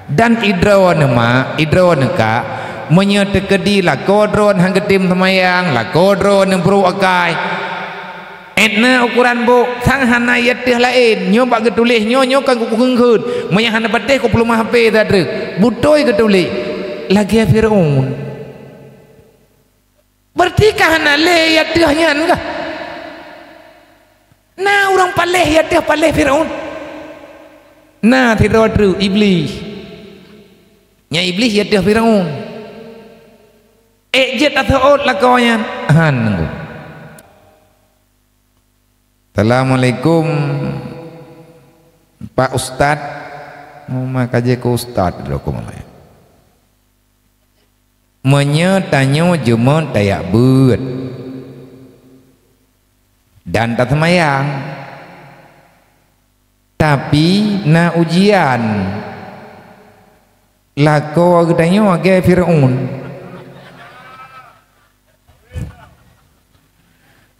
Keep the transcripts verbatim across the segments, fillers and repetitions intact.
Dan idroe neuh mak, idroe neuh kak, meunyoe teukeudi lakoe droe han geutem seumayang, lakoe droe neuh brok akai. Ét na ukoran bok, sang hana yateuh laén, nyoe bak geutuléh nyoe, nyoe kan kukeungkeut. Meunyoe hana patéh kupeuleumah hapé that treuk. Beutôi geutuléh. Lagée Fir'aun. Berarti ka hana lé yateuh nyan kah? Na ureuëng paléh yateuh paléh Fir'aun? Na sidroe treuk Iblih. Nyan Iblih yateuh Fir'aun. Ék jeuet taseuôt lakoe nyan? Han nunggu. Assalamualaikum, Pak Ustaz. Oh, maka je ke Ustaz dulu aku mulai. Meunyoe tanyoe jeumeut tajak beuet dan taseumayang, tapi na ujian, lakoe geutanyoe lagée Fir'aun.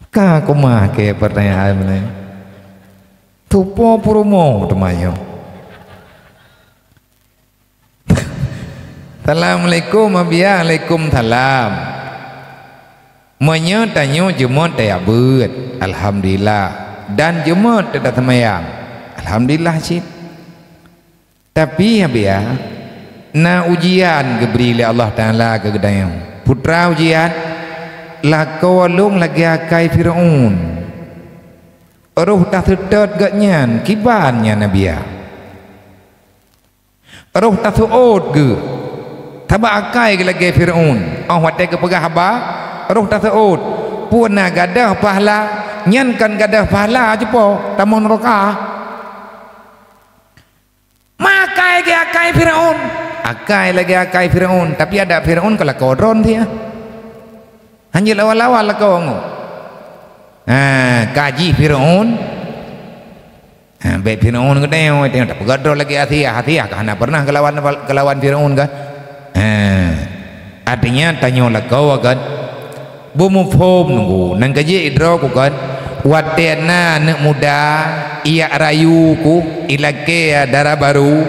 Ka kumah ke pertanyaan ni. Tupo purumo teuma nyoe. Assalamualaikum, Abiya. Waalaikumsalam. Meunyoe tanyoe jeumeut tajak beuet, alhamdulillah. Dan jeumeut taseumayang, alhamdulillah cit. Tapi, Abiya, na ujian geubri lé Allah Taala keu geutanyoe. Peue teuma ujian? Lakoe lôn lagée akai Fir'aun. Roh taseutôt gobnyan, kiban nyan, Abiya. Roh taseuôt geuh, sabab akai geuh lagée Fir'aun. Óh watée geupeugah haba, roh taseuôt. Peue na gadôh pahala, nyan kon gadôh pahala cupo, tamong neuraka. Ma akai geuh akai Fir'aun. Akai lagée akai Fir'aun, tapi adak Fir'aun ka lakoe droe thia. Hanjeuet lawan-lawan lakoe ngon. Ha, ka jih Fir'aun. Ha, bék Fir'aun geutanyoe, tanyoe tapeugah droe lagée Asiah. Asiah ka hana pernah geulawan, geulawan Fir'aun kan? Ha. Artinya tanyoe lakoe kan? Beumuphom nunggu, nang keujeuet idroe ku kan? Watée na aneuk muda, iyak rayu ku, ilakée dara barô,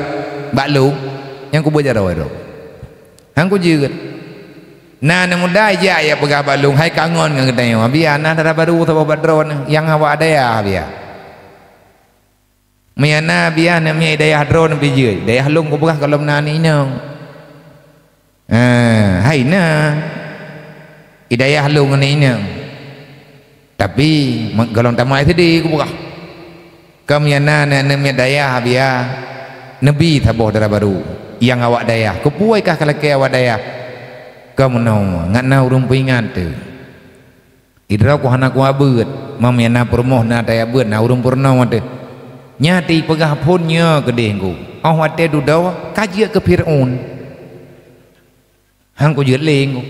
bak lôn, nyang kubuet jaroe droe. Han kujeuet. Na aneuk muda ijak iyak peugah bak lôn, hai kangon ngon geutanyoe, Abiya na dara barô saboh bak droeneuh, nyang awak dayah, Abiya. Meunyo na Abiya neuk miet i dayah droeneuh pih jeuet, dayah lôn kupeugah gohlom na aneuk inong. Ah, hai na. I dayah lôn aneuk inong. Tapi, me-, gohlom tamai sideh kupeugah. Ka meunyo na neuk miet dayah Abiya, neubi saboh dara barô, nyang awak dayah. Keupeue kah ka lakée awak dayah? Ka meunoe, ngat na ureuëng peuingat teuh. Idroe ku hana kuabeuet, meunyo na peurumoh na tajak beuet, na ureuëng peurunoe teuh. Nyan teupeugah phon nyoe keudeh ku. Óh watée dudoe, ka jeuet keu Fir'aun. Han kujeuet lé ku.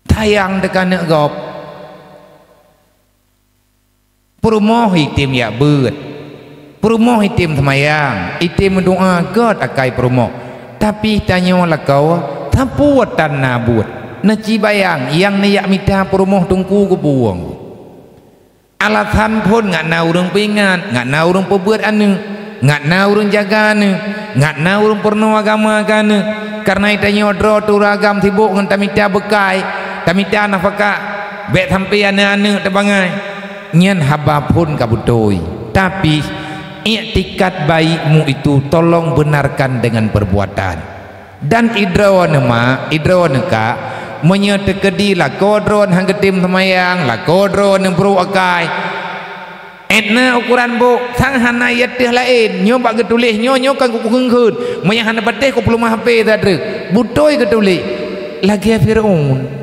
Sayang teuka aneuk gob. Peurumoh item jak beuet. Peurumoh item seumayang, item meudoá gét akai peurumoh. Tapi tanyoe lakoe, sapeue tan na buet. Neucibayang nyang neujak mita peurumoh teungku geubueng. Alasan phon ngat na ureuëng peuingat, ngat na ureuëng peubeuet aneuk, ngat na ureuëng jaga aneuk, ngat na ureuëng peurunoe agama keu aneuk. Kareuna tanyoe droe teuh ureuëng agam sibok ngon tamita beukai, tamita nafakah, bék sampoe aneuk-aneuk teubangai. Nyan haba phon ka beutôi, tapi iktikad baikmu itu tolong benarkan dengan perbuatan. Dan idroe neuh mak, idroe neuh kak, meunyoe teukeudi lakoe droe han geutem seumayang, lakoe droe neuh brok akai. Ét na ukoran bok, sang hana yateuh laén, nyoe bak geutuléh, nyoe, nyoe kan kukeungkeut, meunyoe hana patéh kupeuleumah hapé that treuk, beutôi geutuléh, lagée Fir'aun.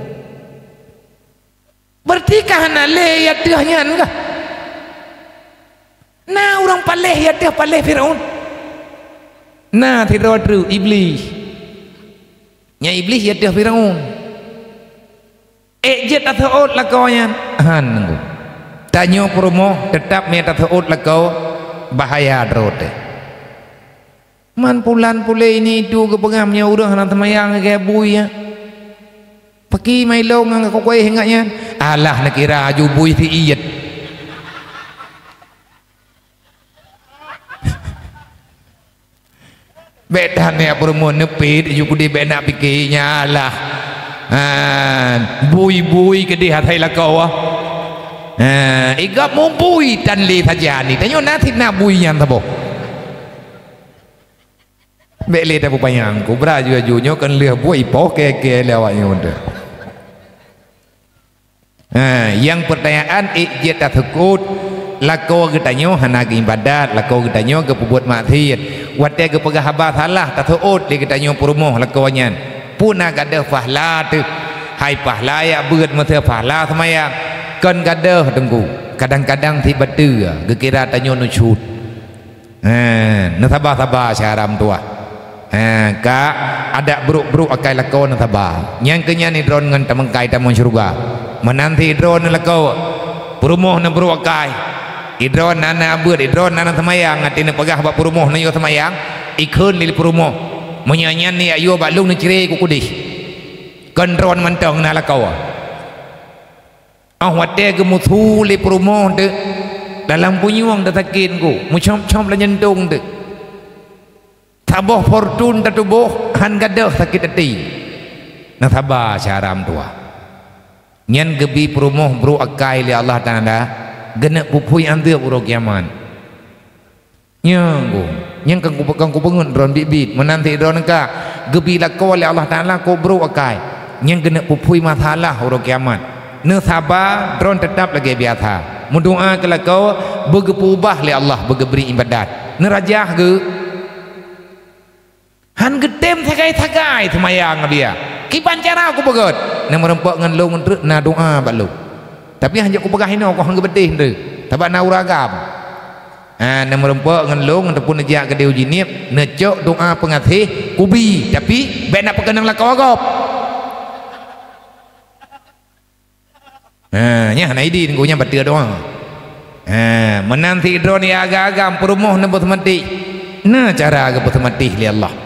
Berarti ka hana lé yateuh nyan kah? Na ureuëng paléh yateuh paléh Fir'aun? Na sidroe treuk Iblih. Nyan Iblih yateuh Fir'aun. Ék jeuet taseuôt lakoe nyan? Han nunggu. Tanyoe peurumoh teutab meunyo taseuôt lakoe, bahaya droe teuh. Man pulan puléh ini itu geupeugah meunyoe ureuëng hana seumayang lagée bui nyan. Paki mailong ngon kukuéh ingat nyan. Alah neukira aju bui siet. Bék that neujak peurumoh neupit, ju kudeh bék nak pike nyan lah. Ha, bui-bui keudeh asai lakoe. Ha, igab mubui tan lé sajan ni. Tanyoe na sit na bui nyan saboh. Bék lé tapeupanjang, kubra ju-ju nyoe kan lheueh bui poh kèe-kèe lé awak nyoe deh. Ha, nyang peurtanyaan ék jeuet taseuôt, lakoe geutanyoe hana geuibadat, lakoe geutanyoe geupeubuet maksiet. Watèe geupeugah haba salah, taseuôt lé geutanyoe peurumoh lakoe nyan. Peue na gadôh pahala teuh. Hai pahala jak beuet meuseu pahala seumayang. Kon gadôh teungku. Kadang-kadang sit bateue geukira tanyoe nusyut. Ha, neusaba-saba syedara meutuwah. Ha, ka adak brôk-brôk akai lakoe neusaba. Nyang keu nyan droeneuh ngon tameukai tamong syeuruga. Meunan sit droeneuh lakoe, peurumoh neubrôk akai. Droeneuh na, na beuet, droeneuh na, na seumayang, até neupeugah bak peurumoh neuyue seumayang, ikheun lé peurumoh. Meunyoe nyan neujak yue bak lôn neucre ku kudeh. Kon droeneuh mantong na lakoe. Óh watèe geumusu lé peurumoh teuh, dalam punyueng teusakét ku, meucom-com lam jantong teuh. Saboh Fortuner tatuboh, han gadôh sakét até. Neusaba syedara meutuwah. Nyan geubi peurumoh brôk akai lé Allah Taala, geuneuk peuphôi azeueb uroe kiamat. Nyan ku, nyan kan kupe-, kan kupeungeut droeneuh biet-biet, meunan sit droeneuh ka geubi lakoe lé Allah Taala keu brôk akai. Nyan geuneuk peuphôi masalah uroe kiamat. Neusaba, droeneuh teutap lagèe biasa. Meudoa keu lakoe, beugeupeuubah lé Allah, beugeubri ibadat. Neurajah geuh. Han geutem sagai-sagai seumayang, Abiya. Kiban cara kupeugèt. Neumeureumpok ngon lôn treuk na doa bak lôn. Tapi han jeuet kupeugah inoe, ku han geubeudeh treuk. Sabab na ureueng agam. Ha, neumeureumpok ngon lôn ataupun neujak keudeh u Jeunieb, neucok doa peungaséh, kubi, tapi bèk na peukeunong lakoe gob. Ha, nyan hana idin, ku nyan bateue doa. Ha, meunan sit droeneuh nyang agam-agam peurumoh neubeuseumatéh. Na cara geubeuseumatéh lé Allah.